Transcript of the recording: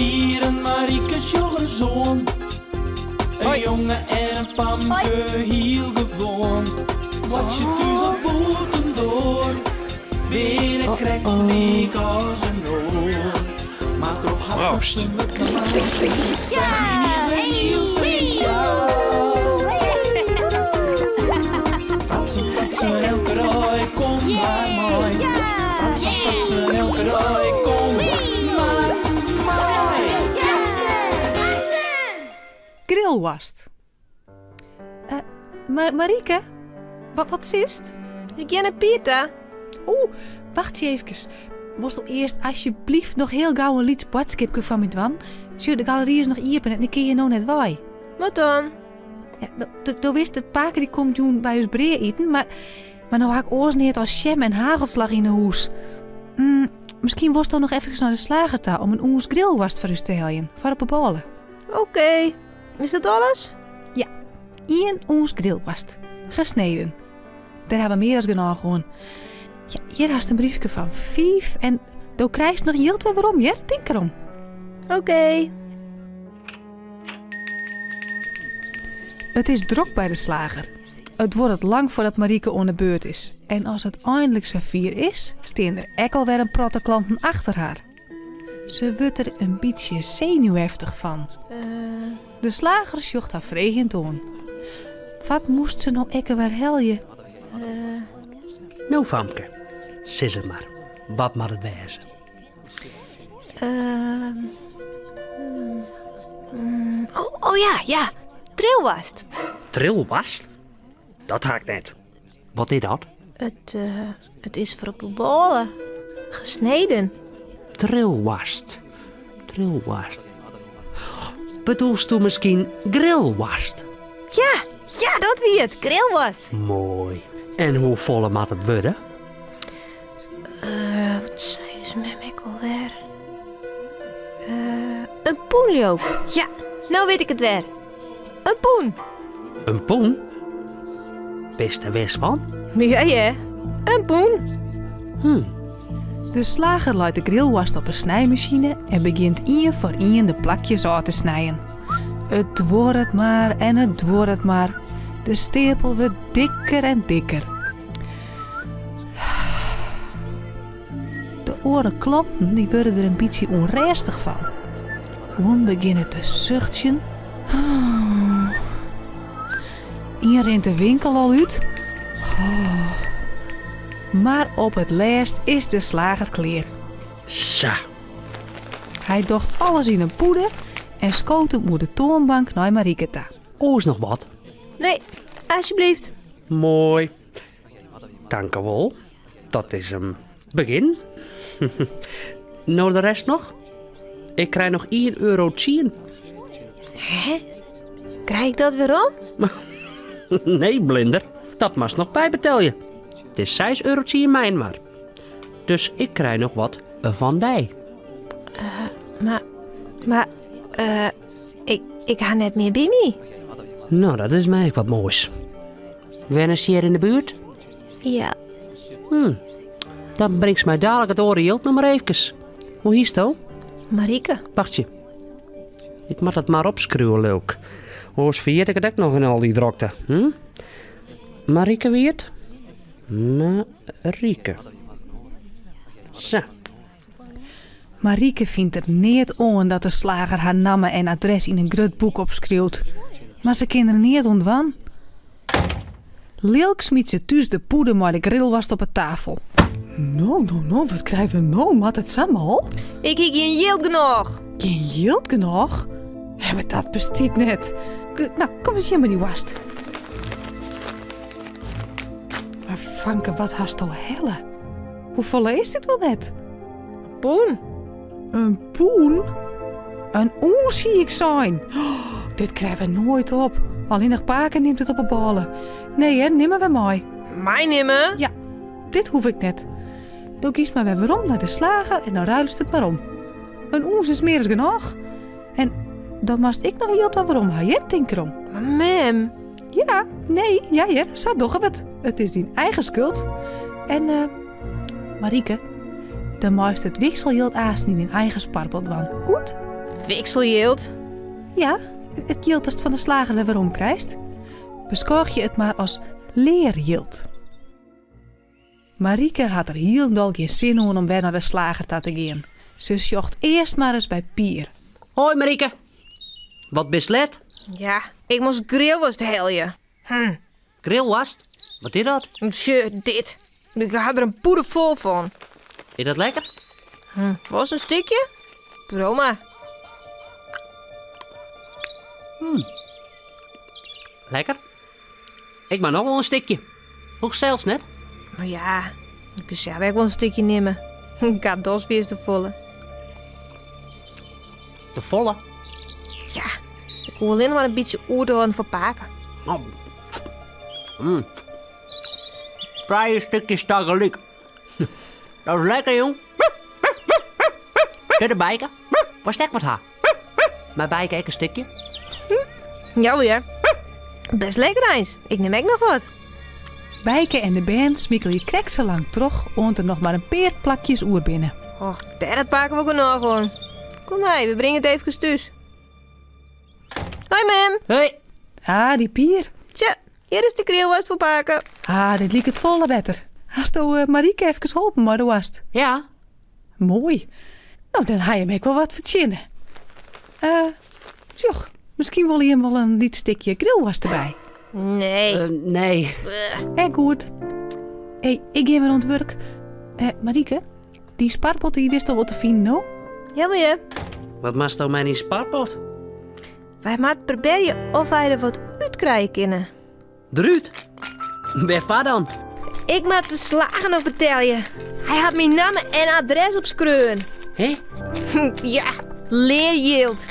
Pier en Marieke sjoch ris oan. In jonge en in famke, hiel gewoan. Boartsje thús of bûtendoar, binne krekt lyk as in oar. Mar troch har Proost. fratsen wurdt myn is wer hiel spesjaal. Fratsen, fratsen, elke dei, kom mar mei. Fratsen, fratsen, elke dei, kom mar mei. Grillwoarst. Mar Marieke, wat, wat sitst? Ik gean nei Pier ta. Oeh, wachtsje eefkes. Wolsto earst asjebleaft noch hiel gau in lyts boadskipke foar my dwaan? Sjoch, de galery is noch iepen en ik kin hjir no net wei. Wat dan? Ja, do, do witst, de pake dy komt jûn by ús brea iten, mar, mar no ha ik oars neat as sjem en hagelslach yn 'e hûs. Mm, miskien wolsto noch efkes nei de slager ta om in ûns grillwoarst foar ús te heljen, foar op 'e bôle. Oké. Is dat alles? Ja, ien ûns grillwoarst. Gesneden. Dêr ha we mear as genôch oan. Ja, hjir hast in briefke fan fiif en do krijst noch jild wer werom, hear. Tink derom. Oké. It is drok by de slager. It duorret lang foardat Marieke oan de beurt is. En as it einlik safier is, stean der ek al wer in protte klanten achter har. Se wurdt der in bytsje senuweftich fan. De slager sjocht har freegjend oan. Wat moast se no ek wer helje? No famke, sis it mar. Wat moat it wêze? Oh, oh ja, ja. Trilwoarst. Trilwoarst? Dat ha ik net. Wat is dat? It, it is foar op de bôle. Gesneden. Trilwoarst. Trilwoarst. Bedoelsto miskien grillwoarst? Ja, ja, dat wie it. Grillwoarst. Moai. En hoefolle moat it wurde? Wat sei ús mem ek alwer? In pûn, leau ik. Ja, no wit ik it wer. In pûn. In pûn? Bist der wis fan? Ja, ja. In pûn. De slager leit de grillwoarst op 'e snijmasine en begjint ien foar ien de plakjes ôf te snijen. It duorret mar en it duorret mar. De steapel wurdt dikker en dikker. De oare klanten dy wurde der in bytsje ûnrêstich fan. Guon begjinne te suchtsjen. Ien rint de winkel al út. Mar op it lêst is de slager klear. Sa. Hy docht alles yn in pûde en skoot him oer de toanbank nei Marieke ta. Oars noch wat? Nee, alsjeblieft. Moai. Tankewol. Dat is in begjin. No de rest noch? Ik krij noch ien euro tsien. Hè? Krij ik dat werom? Nee, blinder. Dat moatst noch bybetelje. It is seis euro tsien mei-inoar. Dus ik krij noch wat fan dy. Mar, mar, ik, ik ha net mear by my. No, dat is my ek wat moais. Wennest hjir yn de buert? Ja. Dan bringst my dalik it oare jild noch mar eefkes. Hoe hietsto? Marieke. Wachtsje. Ik moat dat mar opskriuwe, leau 'k. Oars ferjit ik it ek noch yn al dy drokte. Hm? Marieke wie it? Marieke. Sa. Marieke fynt der neat oan dat de slager har namme en adres yn in grut boek opskriuwt. Mar se kin der neat oan dwaan. Lilk smyt se thús de pûde mei de grillwoarst op 'e tafel. No, no, no, wat krije we no? Moat it sa mâl? Ik hie gjin jild genôch. Gjin jild genôch? Hè, mar dat bestiet net. No, kom ris hjir mei dy woarst. Mar fanke, wat hasto helle? Hoefolle is dit wol net? Pûn. In pûn? In ûns hie ik sein. Oh, dit krije we noait op. Allinnich pake nimt it op 'e bôle. Nee hear, nim mar wer mei. Meinimme? Ja, dit hoech ik net. Do giest mar wer werom nei de slager en dan ruilest it mar om. In ûns is mear as genôch. En dan moatst ek noch jild wer werom ha, hear, tink derom. Mar mem. Ja, nee, ja hear, sa dogge we it. It is dyn eigen skuld. En eh, Marieke, dan meist it wikseljild aansten yn dyn eigen sparpot dwaan. Goed? Wikseljild? Ja, it jild datst fan de slager wer werom krijst. Beskôgje it mar as learjild. Marieke hat der hielendal gjin sin oan om wer nei de slager ta te gean. Se sjocht earst mar ris by Pier. Hoi Marieke. Wat bist let? Ja, ik moast grillworst helje. Hm. Grillworst? Wat is dat? Tsje, dit. Ik ha der in pûde fol fan. Is dat lekker? Hm, wolst in stikje? Priuw mar. Hm. Lekker. Ik mei noch wol in stikje. Hoechst sels net. No ja, ik kin sels ek wol in stikje nimme. Ik ha dochs fierste te folle. Te folle? Ja, ik hoech allinnich mar in bytsje oer te hâlden foar pake. Oh. Mm. Trije stikjes tagelyk. Dat is lekker, jong. Dit de Bijke. Wolst ek wat ha? Mei Bijke ek in stikje? Ja hear. Best lekker eins. Ik nim ek noch wat. Bijke en de bern smikelje krekt sa lang troch oant der noch mar in pear plakjes oer binne. Och, dêr hat pake wol genôch oan. Kom mei, we bringe it eefkes thús. Hoi mem. Hoi. Ah, dy Pier. Tsja, hjir is de grillwoarst foar pake. Ah, dit liket folle better. Hasto eh, Marieke efkes holpen mei de woarst? Ja. Moai. No, dan ha jim ek wol wat fertsjinne. Eh, sjoch, miskien wolle jim wol in lyts stikje grillwoarst derby. Nee. Eh, nee. Ek goed. Hey, ik gean wer oan it wurk. Eh, Marieke, dy sparpot dy witsto wol te finen, no? Jawol hear. Wat moatsto mei dyn sparpot? Wy moatte probearje of wy der wat út krije kinne. Derút? Wêrfoar dan? Ik moat de slager noch betelje. Hy hat myn namme en adres opskreaun. Hè? Ja, learjild.